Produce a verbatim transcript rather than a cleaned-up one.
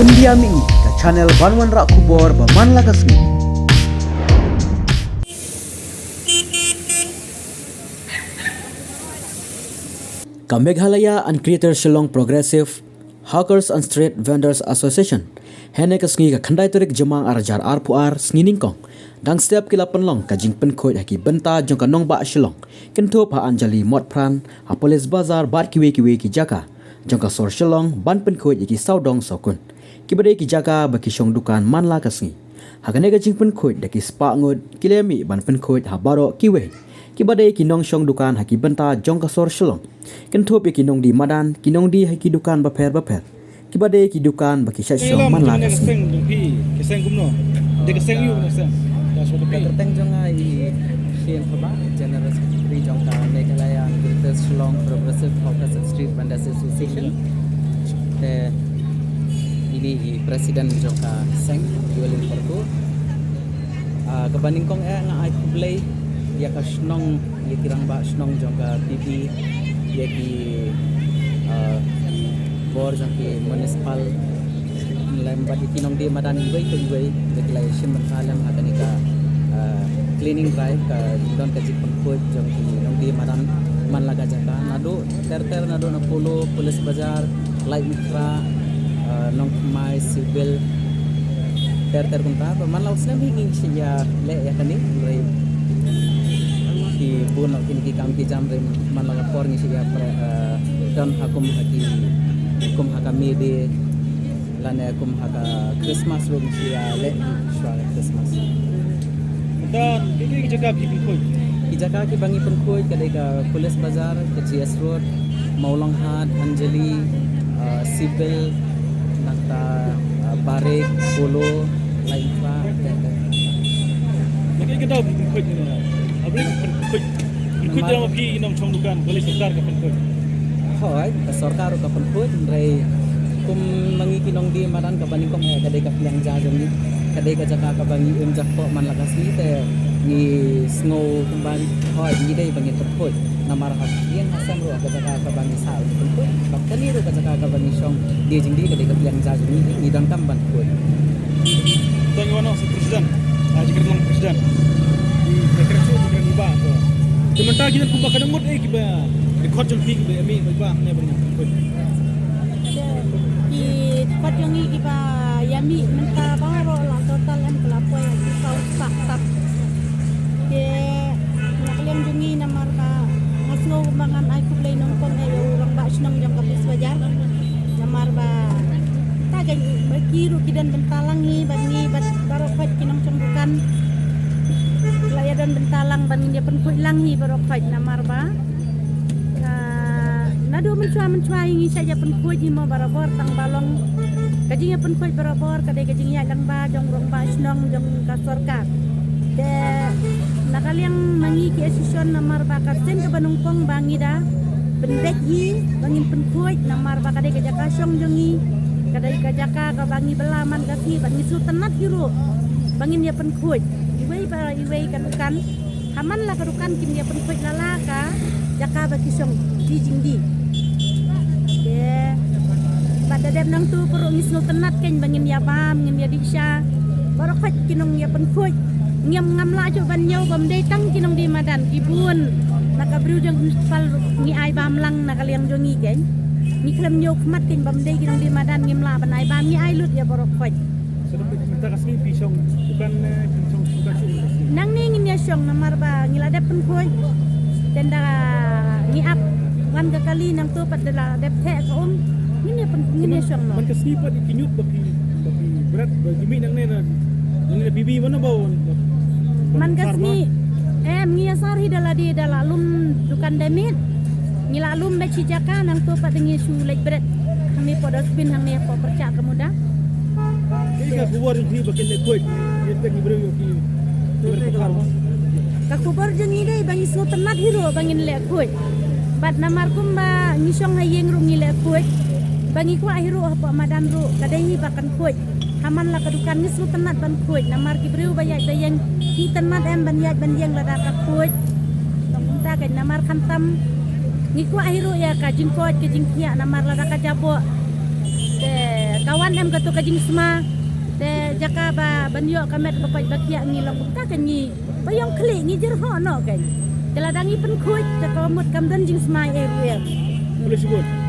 India Mihngi, ka channel ban wanrah khubor ba man la ka sngi. Ka Meghalaya and Greater Shillong Progressive Hawkers and Street Vendors Association, hynne ka sngi ka khyndai tarik Jymmang ar hajar arphew ar, sngi nyngkong, dang step ki la pynlong ka jingpynkhuid ha ki bynta jong ka nongbah Shillong, kynthup ha Anjali Motphran, ha Police Bazar bad kiwei kiwei ki jaka jong ka sor Shillong, ban pynkhuid ïa ki sawdong sawkun, kiba dei ki jaka ba ki shong dukan man la ka sngi. Ha kane ka jingpynkhuid da ki spah ngut ki la mih ban pynkhuid ha baroh kiwei kiba dei ki nongshong dukan ha ki bynta jong ka sor Shillong, kynthup ïa ki nongdie madan, ki nongdie ha ki dukan bapher bapher, kiba dei ki dukan ba ki shait shong man la ka sngi. Ki seng kumno? Dei ka seng ïa u, ka seng. Ka kyrteng jong nga i Shane Phabah, General Secretary jong ka Meghalaya and Greater Shillong Progressive Hawkers and Street Vendors Association. Te ini i President jong ka seng, Yuel Kyrkhu. Ah, kaba nyngkong eh nga ai khublei ïa ka shnong, ïa ki rangbah shnong jong ka P P, ïa ki, ah, bor jong ki municipal lem bad ïa ki nongdie madan iwei pa iwei, da ki la ïashim bynta lem ha kane ka, ah, cleaning drive, ka don ka jingpynkhuid jong ki nongdie madan man la ka jaka. Naduh ter ter, naduh na Polo, Police Bazar, Laitumkhrah, ah, Nongthymmai, Civil, ter ter kumta. Ba man la u snem hi ngi shait ïa leh ïa kane, hynrei ki bun noh ki, ki kam ki jam, hynrei man la ka por ngi shait ïa pre-, ah, don ha kum ha ki, kum ha ka May Day, lane kum ha ka Christmas ruh ngi shait ïa leh shuwa ka Christmas. Don ki, ki jaka ki pynkhuid? Ki jaka kiba ngi pynkhuid ka dei ka Police Bazar, ka G S Road, Mawlonghat, Anjali, ah, Civil, nangta, ah, Barik, Polo, Laitumkhrah, ter ter. Ngi ki dei ki pynkhuid ne? Haba pynkhuid, pynkhuid da ma phi i nongshong dukan, balei sorkar ka pynkhuid? Hooid, ka sorkar ruh ka pynkhuid, hynrei kum ma ngi ki nongdie madan, kaba nyngkong eh ka dei ka pliang ja jong ngi, ka dei ka jaka kaba ngi im jakpoh man la ka sngi, te ngi sngew kumba, hooid, ngi dei ba ngin pynkhuid. Namar ha ïing ha sem ruh ka jaka kaba ngi sah pynkhuid, bad kane ruh ka jaka kaba ngi shong die jingdie ka dei ka pliang ja jong ngi, ngi donkam ban khuid. To ngi wan noh sa president, ah, jingkyrteng president. Ki, ki kren shuh, ki kren ba to. Te mynta ki don kumba ka dang ngut eh kiba, ki khot jong phi kiba ïa mih ba, ba ne ba ngi khuid. Ki khot jong ngi kiba ïa mih mynta baroh la total em ka la poi ha ki saw spah tam. Te na ka liang jong ngi namar ba nga sngew ba ngan ai khublei nyngkong eh ïa u rangbah shnong jong ka Police Bazar. Namar ba ta ka ba ki ruh ki don bynta lang hi bad ngi bad baroh khoit ki nongshong dukan. La ïa don bynta lang ban ngin ïa pynkhuid lang hi baroh khoit namar ba, ah, naduh mynshuwa mynshuwa hi ngi shait ïa pynkhuid hi mo barabor tang ba long ka jingïa pynkhuid barabor ka dei ka jingïaid lang ba jong u rangbah shnong jong ka sorkar. Te na ka liang ma ngi ki association namar ba ka sien kaba nyngkong ba ngi da pynbeit hi ba ngin pynkhuid namar ba ka dei ka jaka shong jong ngi, ka dei ka jaka kaba ngi bylla man ka sngi bad ngi sngewtynnat hi ruh ba ngin ïa pynkhuid iwei pa iwei ka dukan. Ha man la ka dukan kim ïa pynkhuid la la ka jaka ba ki shong die jingdie. Te bad da dep nangtu pat ruh ngi sngewtynnat kein ba ngin ïa bam, ngin ïa dih sha. Baroh khoit ki nong ïa pynkhuid. Ngim, ngam lah shuh ban ñiew bym dei tang ki nongdie madan, ki bun na ka briew jong ka municipal ruh ngi ai bam lang na ka liang jong ngi kein. Ngi khlem ñiew khmat kein bym dei ki nongdie madan, ngim lah ban ai bam, ngi ai lut ïa baroh khoit. Mynta ka sngi phi shong dukan ne phi shong dukan shuh? Nangne ngin ïa shong namar ba ngi la dep pynkhuid. Te ynda ngi ap wan ka kali nangto pat da la dep theh ka um, ngin ïa pyn-, ngin ïa shong noh. Man ka sngi pat ki ñiut ba phi, ba phi bret ba ki mih nangne na, nangne na P B mano ba wan, ba man ka sngi. Em, ngi ïa sar hi da lade da la lum dukan da miet. Ngi la lum beit shi jaka nangto pat da ngi shu leit bret hangne hapoh dustbin hangne hapoh pyrshah ka muda. Kaei ka khubor jong phi ba kin leh khuid? Ïa ki briew ïa ki briew ka khar ba. Ka khubor jong ngi dei ba ngi sngewtynnat hi ruh ba ngin leh khuid. Bad namar kumba ngi shong ha ïing ruh ngi leh khuid. Ba ngi kwah hi ruh hapoh madan ruh ka dei hi ba kan khuid. Ha man la ka dukan ngi sngewtynnat ban khuid namar ki briew ba ïaid ba ïeng ki tynnat em ban ïaid ban ïeng lada ka khuid. Tang kumta kein namar khamtam ngi kwah hi ruh ïa ka jingkoit ka jingkhiah namar lada ka jaboh. Te Wan em kato ka jingsma. Te jaka ba ban ïoh ka met ka pait ba khiah ngi long kumta ka ngi. Ba ïong khlieh ngi jyrhoh noh ka. Te lada ngi pynkhuid te ka mut kam don jingsma eh ruh em. Khublei shibun.